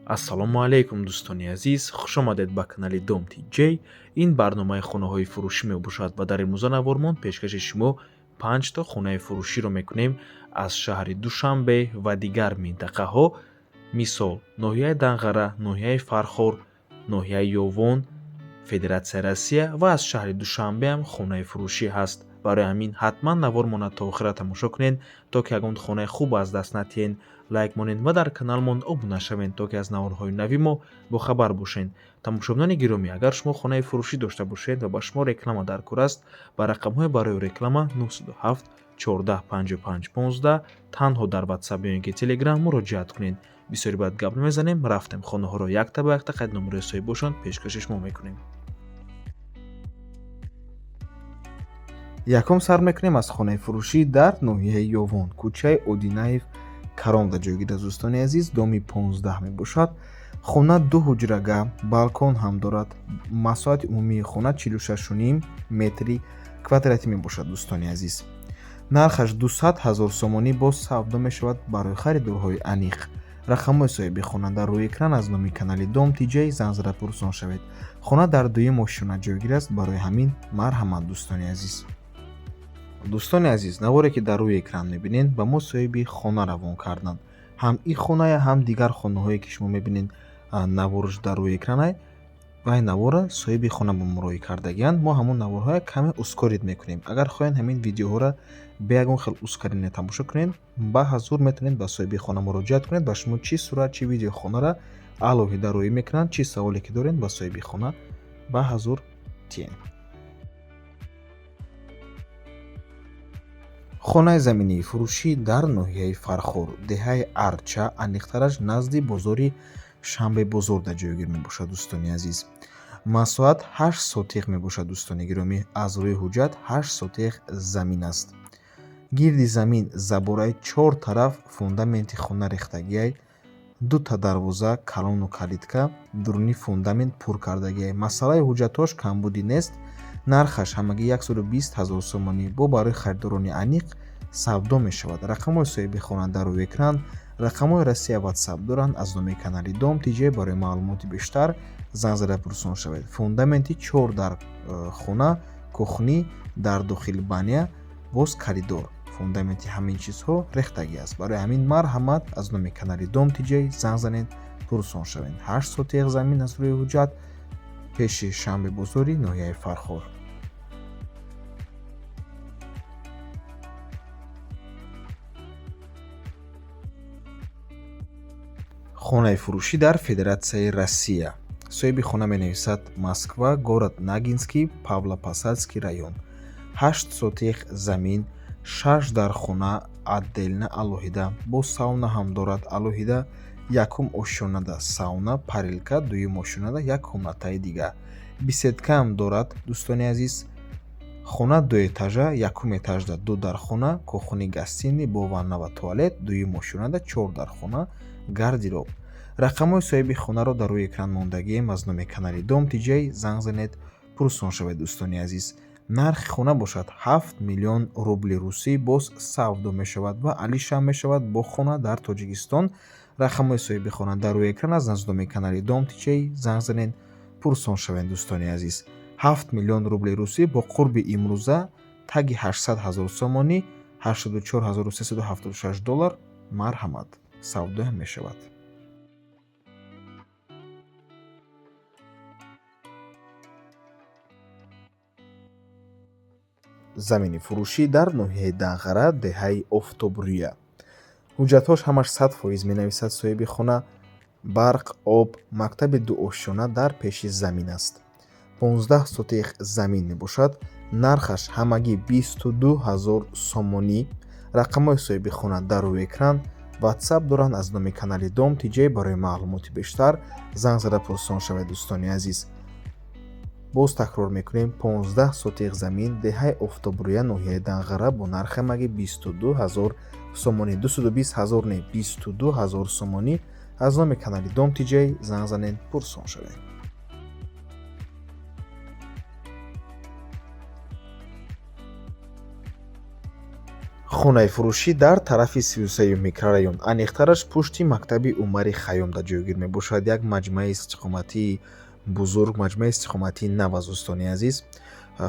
Ассалому алайкум, дӯстони азиз, хушомадед ба канали Дом TJ. Ин барномаи хонаҳои фурӯшӣ мебошад ва дар имрӯза навормон пешкаши шумо 5 то хонаи фурӯширо мекунем аз шаҳри Душанбе ва дигар минтақаҳо, мисол ноҳияи Данғара, ноҳияи Фархор, ноҳияи Ёвон, Федератсияи Россия ва аз шаҳри Душанбеам хонаи фурӯшӣ ҳаст. Барои ҳамин ҳатман навормона то охира тамошо кунед, то ки ягон хонаи хуб аз даст натиҳед. Лайк монед ва дар каналмон обуна шавед, то ки аз наворҳои нави мо бохабар бошед. Тамошобинони гиромӣ, агар шумо хонаи фурӯшӣ дошта бошед ва ба шумо реклама дар кор аст, ба рақамҳои барои реклама 907 14 55 15 танҳо дар WhatsApp ё ин ки Telegram муроҷиат кунед. Бисёри баъд гап намезанем, рафтем хонаҳоро якта ба якта қайд номерои соҳибошон пешкаши шумо мекунем. Якум сар мекунем аз хонаи фурӯшӣ дар ноҳияи Ёвон, кӯчаи Одинаев Каромда ҷойгир аст, дӯстони азиз, доми 15 мебошад. Хона ду ҳуҷрага, балкон ҳам дорад. Масоҳати умумии хона 46,5 метри квадратӣ мебошад, дӯстони азиз. Нархаш 200 ҳазор сомонӣ боз савдо мешавад барои харидорҳои аниқ. Рақамҳои соҳиби хона дар рӯи экран, аз номи канали Дом TJ занг зада пурсон шавед. Хона дар дуюм ошёна ҷойгир аст, барои ҳамин марҳамат, дӯстони азиз. Дӯстони азиз, наворе ки дар рӯи экран мебинед, ба мо соҳиби хона равон карданд. Ҳам ин хоная, ҳам дигар хонаҳое ки шумо мебинед, наворш дар рӯи экранай, вай навора соҳиби хона ба мо роҳӣ кардагианд. Мо ҳамон наворҳоя каме ускорить мекунем. Агар хоҳед ҳамин видеоҳоро бе ягон хел ускорение тамошо кунед, ба ҳазур метавонед ба соҳиби хона муроҷиат кунед. Ба шумо чӣ сурат, чӣ видеои хонаро алоҳида роҳӣ мекунанд. Чӣ саволе ки доред, ба соҳиби хона ба ҳазур тиҳед. Хонаи заминии фурӯшӣ дар ноҳияи Фархор, деҳаи Арча, аниқтараш назди бозори Шанбебозорда ҷойгир мебошад, дӯстони азиз. Масоҳат 8 сотиқ мебошад, дӯстони гиромӣ. Аз рӯи ҳуҷҷат 8 сотиқ замин аст. Гирди замин забораи, чор тараф фундаменти хона рехтагиай, дута дарвоза, калону калитка, дуруни фундамент пур кардагиай. Масъалаи ҳуҷҷатҳош камбудӣ нест. Нархаш ҳамагӣ 120 ҳазор сомонӣ, бо барои харидорони аниқ савдо мешавад. Рақамҳои соҳиби хона дар рӯи экран, рақамҳои Россия WhatsApp доранд. Аз номи канали Дом TJ барои маълумоти бештар занг зада пурсон шавед. Фундаменти чор дар хона, кухни, дар дохил баня, боз коридор, фундаменти ҳамин чизҳо рехтагӣ аст. Барои ҳамин марҳамат, аз номи канали Дом TJ занг занед, пурсон шавед. 8 сотиқ замин аз рӯи ҳуҷҷат, пеши Шанбебозори ноҳияи Фархор. Хонаи фурӯшӣ дар Федератсияи Россия. Соҳиби хона менависад: Москва, город Ногинский, Павлопосадский район. 8 сотиқ замин, шаш дар хона отдельно, алоҳида, боз сауна ҳам дорад алоҳида. Якум ошёнада сауна, парилка, дуюм ошёнада як комнатаи дига, беседкаам дорад, дӯстони азиз. Хона дуэтажа, якум этажда ду дархона, кухни, гостиный бо ванна ва туалет, дуюм ошёнада чор дархона, гардероб. Рақамҳои соҳиби хонаро дар рӯи экран мондагием. Аз номи канали Дом TJ занг занед, пурсон шавед, дӯстони азиз. Нархи хона бошад 7 миллион рубли русӣ, боз савдо мешавад ва алишам мешавад бо хона дар Тоҷикистон. Рақамҳои соҳиби хона дар рӯи экран аст. Аз номи канали Дом TJ занг занед, пурсон шавед, дӯстони азиз. 7 миллион рубли русӣ бо қурби имрӯза таги 800 ҳазор сомонӣ, 84 376 доллар. Марҳамат, савдоям мешавад. Замини фурӯшӣ дар ноҳияи Данғара, деҳаи Офтобрӯя. Ҳуҷҷатҳош ҳамаш 100%, менависад соҳиби хона. Барқ, об, мактаби дуошёна дар пеши замин аст. 15 сотиқ замин мебошад. Нархаш ҳамагӣ 22 ҳазор сомонӣ. Рақамҳои соҳиби хона дар рӯи экран, WhatsApp доранд. Аз номи канали Дом TJ барои маълумоти бештар занг зада пурсон шавед, дӯстони азиз. Боз такрор мекунем: 15 сотиқ замин, деҳаи Офтобрӯя, ноҳияи Данғара, бо нархи ҳамагӣ 22 ҳазор сомонӣ, 220 ҳазор не, 22 ҳазор сомонӣ. Аз номи канали Дом TJ занг занед, пурсон шавед. Хонаи фурӯшӣ дар тарафи 33-юм микрорайон, аниқтараш пушти мактаби Умари Хайём дар ҷойгир мебошад. Як маҷмӯаи истиқоматии бузург, маҷмӯаи истиқоматии нав аст, дӯстони азиз.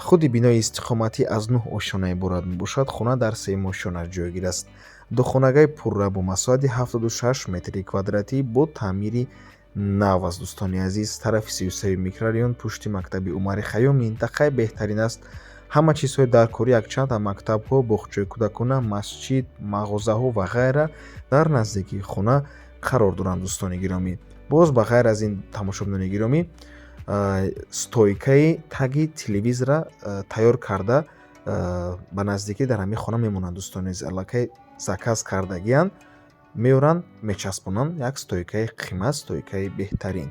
Худи бинои истиқоматӣ аз нӯҳ ошёна иборат мебошад. Хона дар сеюм ошёна ҷойгир аст. Духонагаи пурра бо масоҳати 76 метри квадратӣ бо таъмири нав аст, дӯстони азиз. Тарафи 33-юм микрорайон, пушти мактаби Умари Хайём, минтақаи беҳтарин аст. Ҳама чизҳои даркорӣ, якчанд мактабҳо, боғчаи кӯдакона, масҷид, мағозаҳо ва ғайра дар наздикии хона қарор доранд, дӯстони гиромӣ. Боз ба ғайр аз ин, тамошобинони гиромӣ, стойкаи таги телевизора тайёр карда ба наздикӣ дар ҳамин хона мемонанд, дӯстони азиз. Аллакай заказ кардагианд, меоранд, мечаспонанд. Як стойкаи қимат, стойкаи беҳтарин.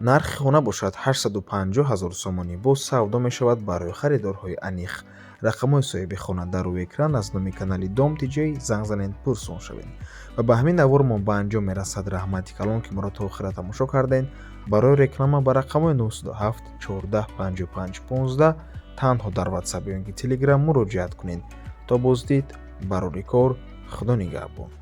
Нархи хона бошад 850 ҳазор сомонӣ, боз савдо мешавад барои харидорҳои аниқ. Рақамҳои соҳиби хона дар рӯи экран. Аз номи канали Дом Тиҷей занг занед, пурсон шавед. Ва ба ҳамин навормон ба анҷом мерасад. Раҳмати калон, ки моро то охира тамошо кардед. Барои реклама ба рақамҳои 907 14 55 15 танҳо дар Ватсап ё ин ки Телеграм муроҷиат кунед. То боздид, барори кор, Худо нигаҳбон.